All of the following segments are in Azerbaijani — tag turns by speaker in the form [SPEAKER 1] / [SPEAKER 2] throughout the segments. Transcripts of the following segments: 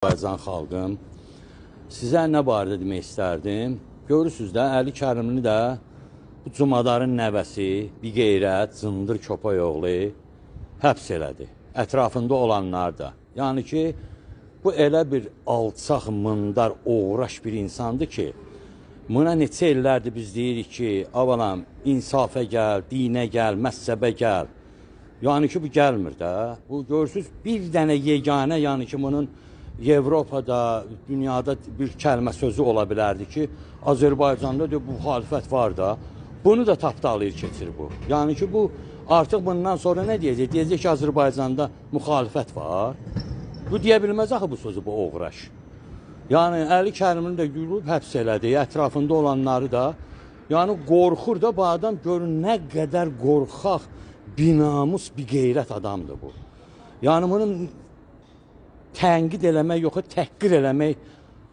[SPEAKER 1] Azərbaycan xalqım, sizə nə barədə demək istərdim? Görürsünüz də, Əli Kərimli də bu Cumadarın nəvəsi, biqeyrət, cındır köpək oğlu həbs elədi. Ətrafında olanlar da. Yəni ki, bu elə bir alçaq, mındar, oğraş bir insandır ki, buna neçə illərdir biz deyirik ki, avalam, insafə gəl, dinə gəl, məzhəbə gəl. Yəni ki, bu gəlmir də. Bu, görürsünüz, bir dənə yeganə, yəni ki, bunun Avropada, dünyada bir kəlmə sözü ola bilərdi ki, Azərbaycanda da bu müxalifət var da, bunu da tapdalayır keçir bu. Yəni ki, bu artıq bundan sonra nə deyəcək? Deyəcək ki, Azərbaycanda müxalifət var. Bu deyə bilməz axı bu sözü, bu oğraş. Yəni, Əli Kərimlini də gülüb həbs elədi, ətrafında olanları da. Yəni, qorxur da bu adam, görün nə qədər qorxaq, binamus, biqeyrət adamdır bu. Yəni, bunun tənqid eləmək yox, təhqir eləmək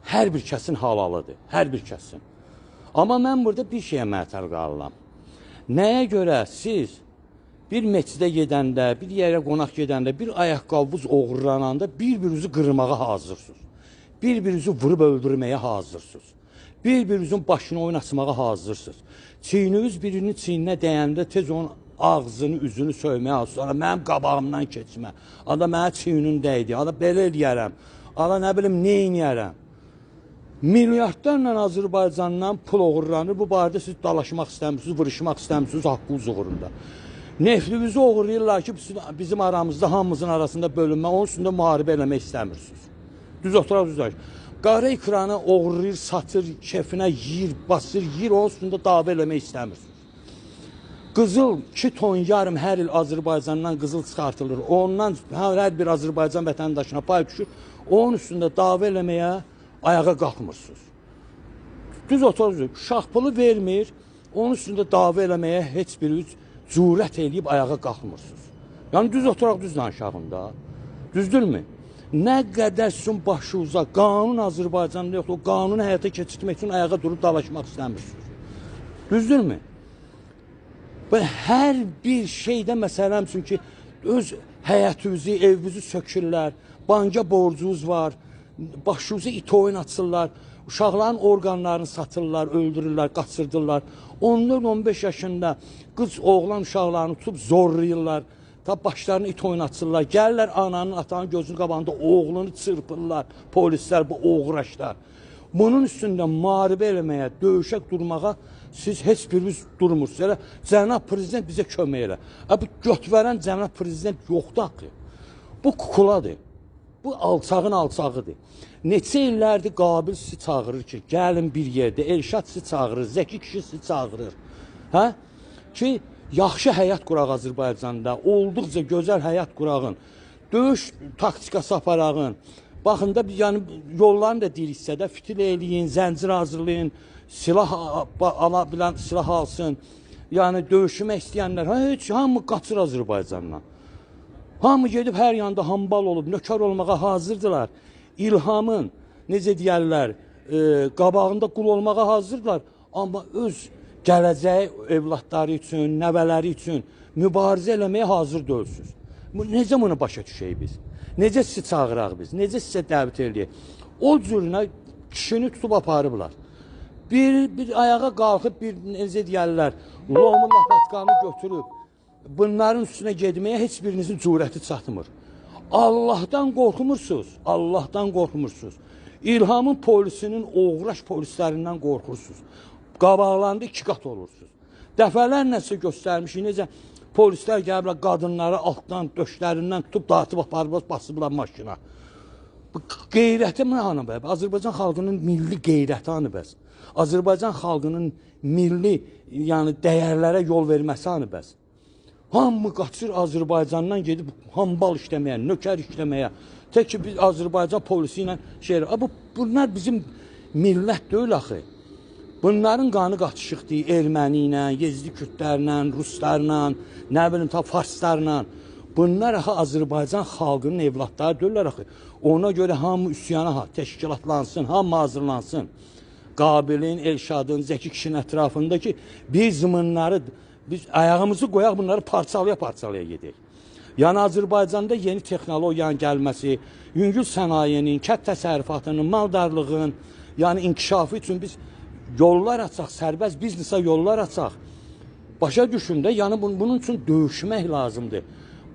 [SPEAKER 1] hər bir kəsin halalıdır, hər bir kəsin. Amma mən burada bir şeyə məətəl qalıram. Nəyə görə siz bir meçidə gedəndə, bir yerə qonaq gedəndə, bir ayaqqabınız oğurlananda bir-birinizi qırmağa hazırsınız. Bir-birinizi vurub öldürməyə hazırsınız. Bir-birinizin başını oyun açmağa hazırsınız. Çiyniniz birinin çiyninə dəyəndə tez onun ağzını, üzünü söyməyə hazırsınız. Mənim qabağımdan keçmə. Ada mənə çiynin dəydi, ada belə eləyərəm, ada nə bilim, nə eləyərəm. Milyardlarla Azərbaycandan pul oğurlanır. Bu barədə siz dalaşmaq istəmirsiniz, vuruşmaq istəmirsiniz haqqınız uğrunda. Neftimizi oğurlayırlar ki, bizim aramızda, hamımızın arasında bölünmə, onun üstündə müharibə eləmək istəmirsiniz. Düz oturaq, düz oturaq. Qara ekranı oğurlayır, satır, keyfinə yiyir, basır, yiyir, onun üstündə dava eləmək istəmirsiniz. Qızıl 2,5 ton hər il Azərbaycandan qızıl çıxartılır. Ondan hər bir Azərbaycan vətəndaşına pay düşür. Onun üstündə dava eləməyə ayağa qalxmırsınız. Düz oturursunuz. Uşaq pulu vermir. Onun üstündə dava eləməyə heç biriniz cürət eləyib ayağa qalxmırsınız. Yəni düz oturaq, düz danışağım da. Düzdürmü? Nə qədər sizin başınıza qanun Azərbaycanda yoxdur, o qanunu həyata keçirtmək üçün ayağa durub dalaşmaq istəmirsiniz. Düzdürmü? Və hər bir şeydə məsələm üçün ki, öz həyətinizi, evinizi sökürlər, banka borcunuz var, başınızı it oyun açırlar, uşaqların orqanlarını satırlar, öldürürlər, qaçırdırlar. 14-15 yaşında qız, oğlan uşaqlarını tutub zorlayırlar, ta başlarını it oyun açırlar. Gəlirlər ananın, atanın gözünün qabağında oğlunu çırpırlar, polislər, bu oğraşlar. Bunun üstündə müharibə eləməyə, döyüşək durmağa siz heç biriniz durmursunuz. Elə cənab prezident bizə kömək elə. Bu götvərən cənab prezident yoxdur axı. Bu kukuladır. Bu alçağın alçağıdır. Neçə illərdir Qabil sizi çağırır ki, gəlin bir yerdə, Elşad sizi çağırır, Zəki kişi sizi çağırır. Hə? Ki, yaxşı həyat quraq Azərbaycanda, olduqca gözəl həyat qurağın, döyüş taktikası aparağın. Baxın da, yəni yollarını da deyiriksə də fitil eləyin, zəncir hazırlayın, silah ala bilən silah alsın. Yəni döyüşmək istəyənlər, heç hamı qaçır Azərbaycandan. Hamı gedib hər yanda hambal olub, nökər olmağa hazırdılar. İlhamın, necə deyərlər, qabağında qul olmağa hazırdılar. Amma öz gələcəyi evladları üçün, nəvələri üçün mübarizə eləməyə hazır deyilsiniz. Necə bunu başa düşəyik biz? Necə sizi çağıraq biz? Necə sizə dəvət eləyək? O cürünə kişini tutub aparıblar. Bir ayağa qalxıb, bir necə deyərlər, lomu lapatqanı götürüb, bunların üstünə getməyə heç birinizin cürəti çatmır. Allahdan qorxmursunuz, Allahdan qorxmursunuz. İlhamın polisinin, oğraş polislərindən qorxursunuz. Qabaqlarında 2 qat olursunuz. Dəfələrlə sizə göstərmişik, necə polislər gəliblər, qadınları altdan, döşlərindən tutub, dağıtıb aparıblar, basıblar maşına. Bu qeyrəti nə hanı bəs? Azərbaycan xalqının milli qeyrəti hanı bəs? Azərbaycan xalqının milli, yəni dəyərlərə yol verməsi hanı bəs? Hamı qaçır Azərbaycandan gedib hambal işləməyə, nökər işləməyə. Tək ki, biz Azərbaycan polisi ilə şey... Bunlar bizim millət deyil axı. Bunların qanı qaçışıqdır erməni ilə, yezdi kürdlərlə, ruslarla, nə bilim ta farslarla. Bunlar axı Azərbaycan xalqının evladları deyirlər axı. Ona görə hamı üsyana təşkilatlansın, hamı hazırlansın. Qabilin, Elşadın, Zəki kişinin ətrafındakı biz bunları, biz ayağımızı qoyaq, bunları parçalaya-parçalaya gedək. Yəni Azərbaycanda yeni texnologiyanın gəlməsi, yüngül sənayenin, kənd təsərrüfatının, maldarlığın, yəni inkişafı üçün biz yollar açaq, sərbəst biznesə yollar açaq. Başa düşün də, yəni bunun üçün döyüşmək lazımdır.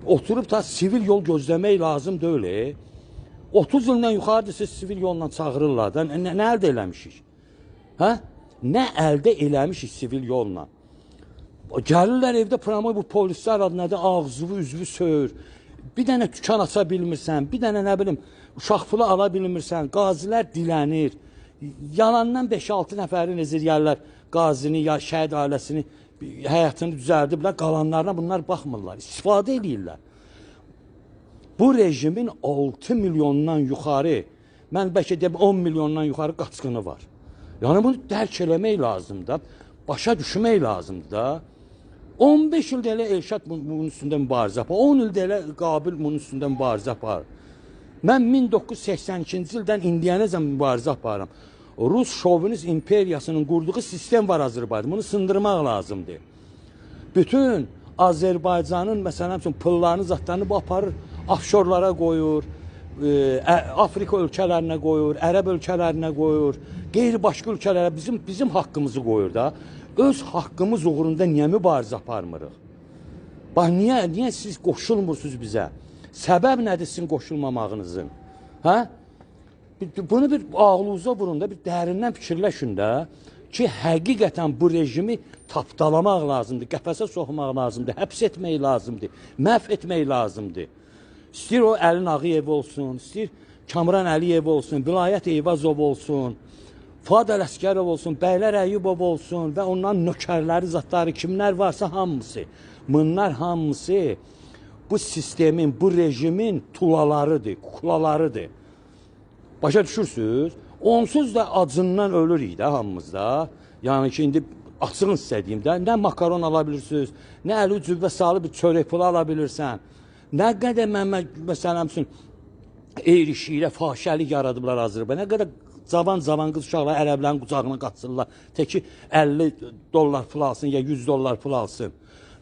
[SPEAKER 1] Oturub da sivil yol gözləmək lazım deyil. 30 ildən yuxarıdır siz sivil yolla çağırırlar da. Nə əldə eləmişik? Hə? Nə əldə eləmişik sivil yolla? Gəlirlər evdə pramoy bu polislər adı nədir, ağzını, üzvü söyür. Bir dənə dükan aça bilmirsən, bir dənə nə bilim, uşaq pulu ala bilmirsən, qazilər dilənir. Yalandan 5-6 nəfərin ezirgərlər qazini ya şəhid ailəsini, həyatını düzəldiblər, qalanlarına bunlar baxmırlar, istifadə eləyirlər. Bu rejimin 6 milyondan yuxarı, mən bəlkə deyim 10 milyondan yuxarı qaçqını var. Yəni bunu dərk eləmək lazımdır, başa düşmək lazımdır da. 15 ildə elə Elşad bunun üstündə mübarizə aparır, 10 ildə elə Qabil bunun üstündə mübarizə aparır. Mən 1982-ci ildən indiyənəcən mübarizə aparıram. Rus şovinist imperiyasının qurduğu sistem var Azərbaycanda. Bunu sındırmaq lazımdır. Bütün Azərbaycanın məsələn üçün pullarını, zatlarını bu aparır, ofşorlara qoyur, Afrika ölkələrinə qoyur, Ərəb ölkələrinə qoyur, qeyri-başqa ölkələrə bizim haqqımızı qoyur da. Öz haqqımız uğrunda niyə mübarizə aparmırıq? Bax, niyə siz qoşulmursunuz bizə? Səbəb nədir sizin qoşulmamağınızın? Hə? Bunu bir ağlınıza vurun da, bir dərindən fikirləşin də ki, həqiqətən bu rejimi tapdalamaq lazımdır, qəfəsə soxmaq lazımdır, həbs etmək lazımdır, məhv etmək lazımdır. İstəyir o Əlin Ağayev olsun, istəyir Kamran Əliyev olsun, Vilayət Eyvazov olsun, Fuad Ələsgərov olsun, Bəylər Əyyubov olsun və onların nökərləri, zatları, kimlər varsa hamısı. Bunlar hamısı bu sistemin, bu rejimin tulalarıdır, kuklalarıdır. Başa düşürsünüz? Onsuz da acından ölürük də hamımız da. Yəni ki, indi açığın sizə deyim də, nə makaron ala bilirsiniz, nə əli cübbə salı bir çörək pulu ala bilirsən. Nə qədər məsələn üçün eyrişiklə, fahişəlik yaradıblar Azərbaycan. Nə qədər cavan-cavan qız uşaqlar ərəblərin qucağına qaçırlar. Təki 50 dollar pul alsın ya 100 dollar pul alsın.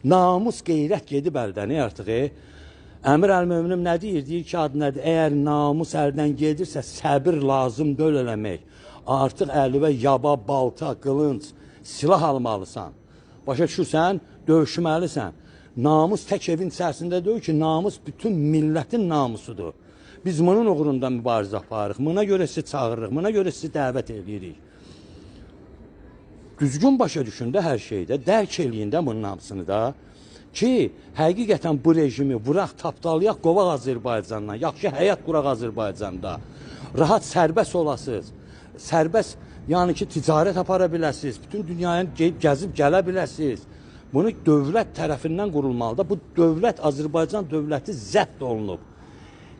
[SPEAKER 1] Namus, qeyrət gedib əldən artıq. Əmir əl-Möminim nə deyir? Deyir ki, adı nədir? Əgər namus əldən gedirsə, səbir lazım deyil eləmək. Artıq əlimə yaba, balta, qılınc, silah almalısan. Başa düşürsən, döyüşməlisən. Namus tək evin içərisində deyil ki, namus bütün millətin namusudur. Biz bunun uğrunda mübarizə aparırıq, buna görə sizi çağırırıq, buna görə sizi dəvət edirik. Düzgün başa düşün də hər şeydə, dərk eləyin də bunun hamısını da ki, həqiqətən bu rejimi vuraq, tapdalayaq, qovaq Azərbaycandan, yaxşı həyat quraq Azərbaycanda, rahat sərbəst olasınız, sərbəst, yəni ki, ticarət apara biləsiniz, bütün dünyanı gəzib gələ biləsiniz. Bunu dövlət tərəfindən qurulmalıdır. Bu dövlət, Azərbaycan dövləti zəbt olunub.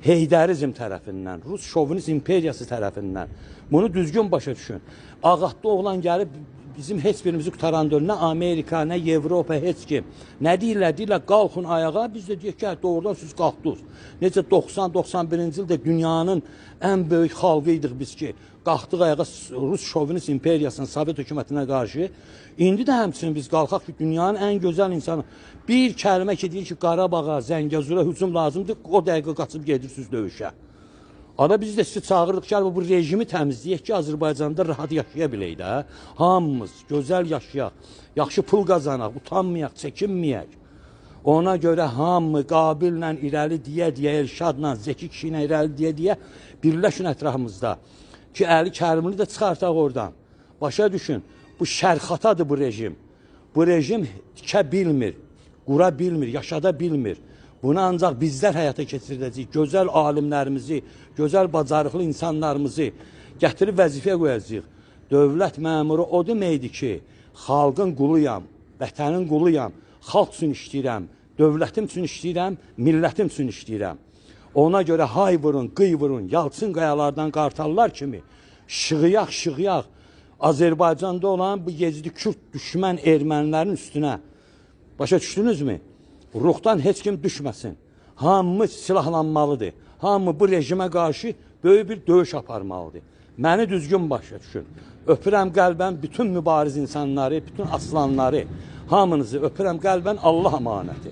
[SPEAKER 1] Heydərizm tərəfindən, Rus şovinist imperiyası tərəfindən. Bunu düzgün başa düşün. Ağatlı oğlan gəlib bizim heç birimizi qutaran deyil. Nə Amerika, nə Avropa, heç kim. Nə deyirlər? Deyirlər, qalxın ayağa. Biz də deyək ki, doğrudan siz qalxdınız. Necə 90-91-ci ildə dünyanın ən böyük xalqı idik biz ki, qalxdıq ayağa Rus şovinist imperiyasının, Sovet hökumətinə qarşı. İndi də həmçinin biz qalxaq ki, dünyanın ən gözəl insanı. Bir kəlmə ki, deyir ki, Qarabağa, Zəngəzura hücum lazımdır, o dəqiqə qaçıb gedirsiniz döyüşə. Ada biz də sizi çağırırıq ki, bu rejimi təmizləyək ki, Azərbaycanda rahat yaşaya bilək də. Hamımız gözəl yaşayaq, yaxşı pul qazanaq, utanmayaq, çəkinməyək. Ona görə hamı Qabillə irəli deyə-deyə, Elşadla, Zeki kişi ilə irəli deyə-deyə birləşin ətrafımızda ki, Əli Kərimli də çıxartaq oradan. Başa düşün, bu şərxatadır bu rejim. Bu rejim tikə bilmir, qura bilmir, yaşada bilmir. Bunu ancaq bizlər həyata keçirdəcəyik. Gözəl alimlərimizi, gözəl bacarıqlı insanlarımızı gətirib vəzifəyə qoyacağıq. Dövlət məmuru o deməkdir ki, xalqın quluyam, vətənin quluyam, xalq üçün işləyirəm, dövlətim üçün işləyirəm, millətim üçün işləyirəm. Ona görə hay vurun, qıy vurun, Yalçın qayalardan qartallar kimi şığıyaq, şığıyaq Azərbaycanda olan bu yezidi Kürt düşmən ermənilərin üstünə. Başa düşdünüzmü? Ruhdan heç kim düşməsin. Hamı silahlanmalıdır. Hamı bu rejimə qarşı böyük bir döyüş aparmalıdır. Məni düzgün başa düşün. Öpürəm qəlbən bütün mübariz insanları, bütün aslanları, hamınızı öpürəm qəlbən, Allah əmanəti.